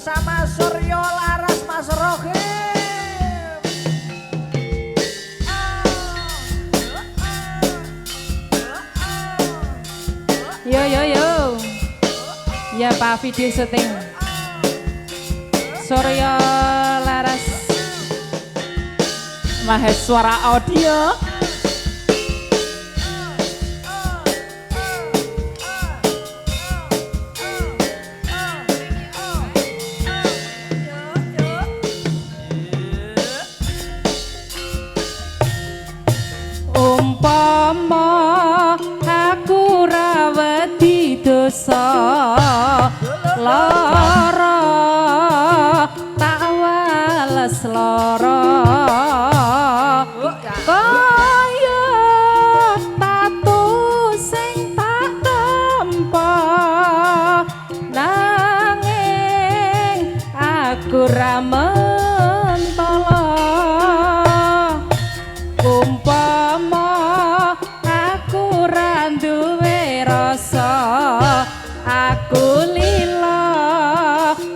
Bersama Suryo Laras Mas Rohim. Yo yo yo. Ya Pak video syuting. Suryo Laras Maheswara Audio. Umpama aku ra wedi dosa lara tak wales lara kaya tatu sing tak tampa nanging aku ra mentala. Umpama aku ra duwe rasa aku lila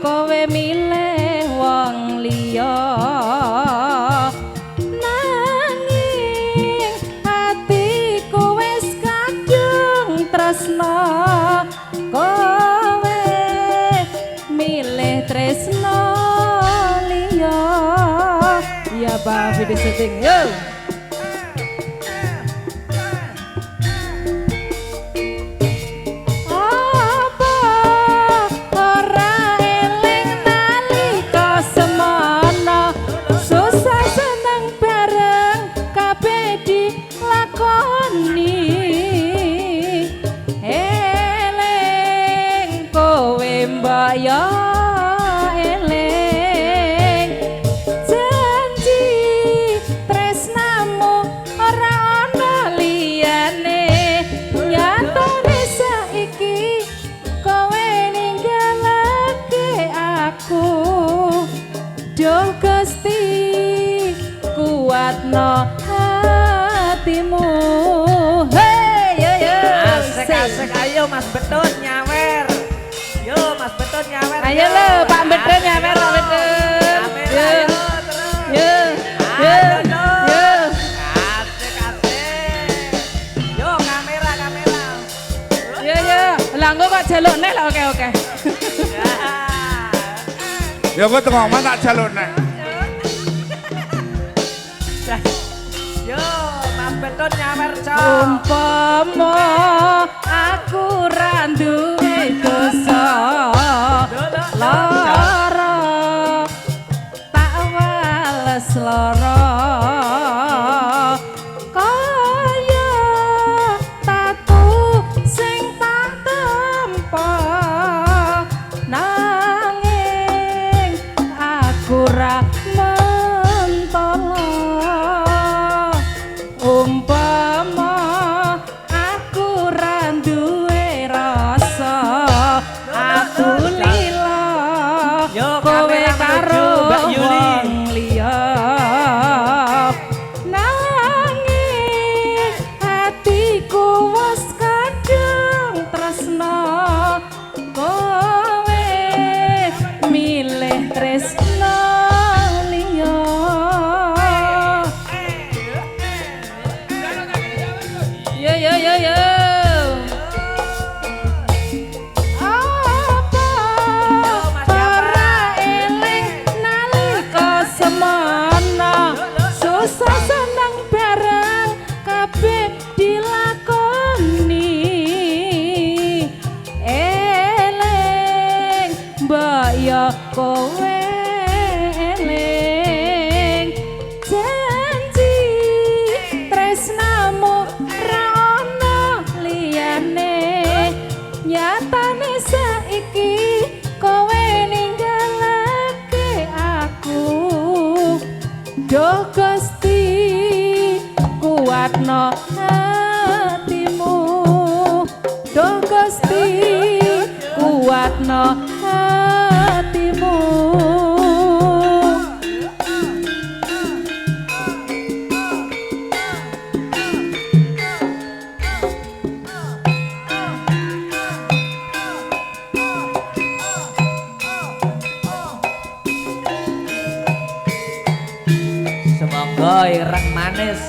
kowe milih wong liya nanging atiku wis kadung tresna kowe milih tresna liya. Ya Pak video syuting yo. Apa ora eling nalika semono susah seneng bareng kabeh dilakoni eling kowe mbok yo eling janji tresnamu ora ana liyane nyatane saiki kowe ninggalake aku. Duh Gusti kuatno hatimu. Hey yo yo. Asik asik, ayo Mas Betun nyawer. Yo Mas Betun nyawer. Ayo lho Pak Betun nyawer, Pak Betun. Kamera Yo yo terus. yo yo yo. Asik asik. Yo kamera kamera. Yo yo. Lah engko kok jaluk neh lah, oke oke. Ya kok tengok omah tak jaluk neh. Yo Mas Betun nyawer cok. Umpama aku ra duwe dosa lara tak wales lara kaya tatu sing tak tempa nanging aku ra mentala. Umpama aku ra duwe rasa aku lila Yo, kowe kamera karo menuju Mbak Yuli. wong liya nanging atiku wis kadung tresna kowe milih tresna liya. Yo yo yo yo. Apa ora eling nalika semono susah seneng bareng kabeh dilakoni eling mbok yo kowe eling janji tresnamu ra ono liyane nyatane saiki kowe ninggalake aku. Duh Gusti kuatno hatimu. Duh Gusti kuatno hatimu. Monggo ireng manis.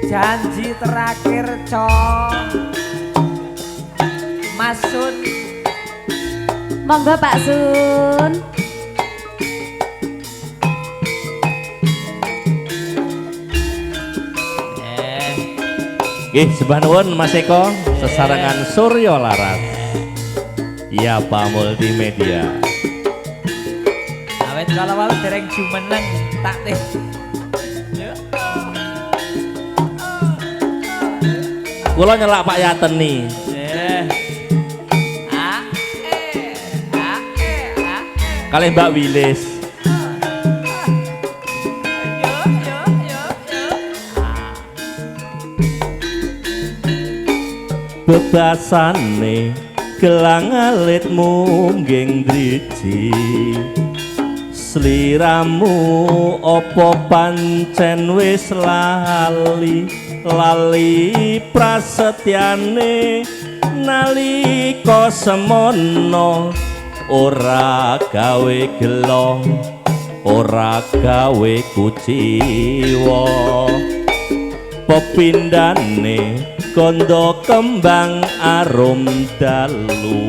Janji terakhir cong Mas Sun. Monggo Pak Sun. Nggih, sembah nuwun Mas Eko sesarengan Suryo Laras. Ya Pak Multimedia. Awet kala wau dereng jumeneng tak teh. Kula nyelak Pak Yateni. A E A E A E. Kalih Mbak Wilis. Yo yo yo yo. Bebasane gelang alitmu ngging driji. Sliramu apa pancen wis lali? Lali prasetyane nalika semono ora gawe gelo ora gawe kuciwa pepindane gondo kembang arum dalu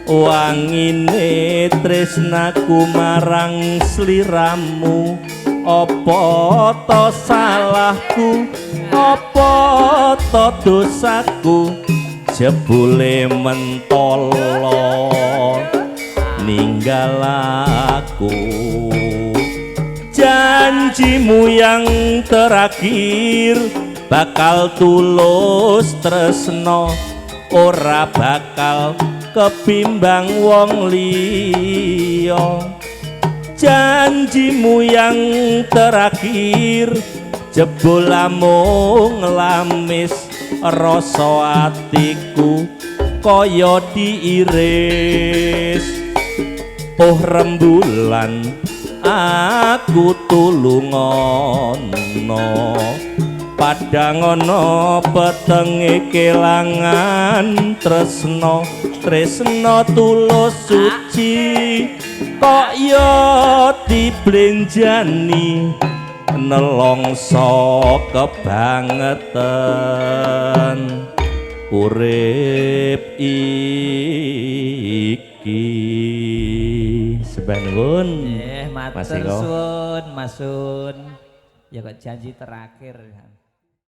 wangine tresnaku marang sliramu apa to salahku apa to dosaku jebule mentolo ninggal aku. Janjimu yang terakhir bakal tulus tresno, ora bakal kebimbang wong liya. Janjimu yang terakhir jebul amung lamis, rasa atiku kaya diiris. Oh rembulan, aku tulungono, padhangono petenge kelangan tresno. Tresno tulus suci kok yo diblenjani, nelongso kebangetan urip iki. Sembah nuwun. Matur Mas Eko. Suwun, Mas Sun. Ya kok janji terakhir.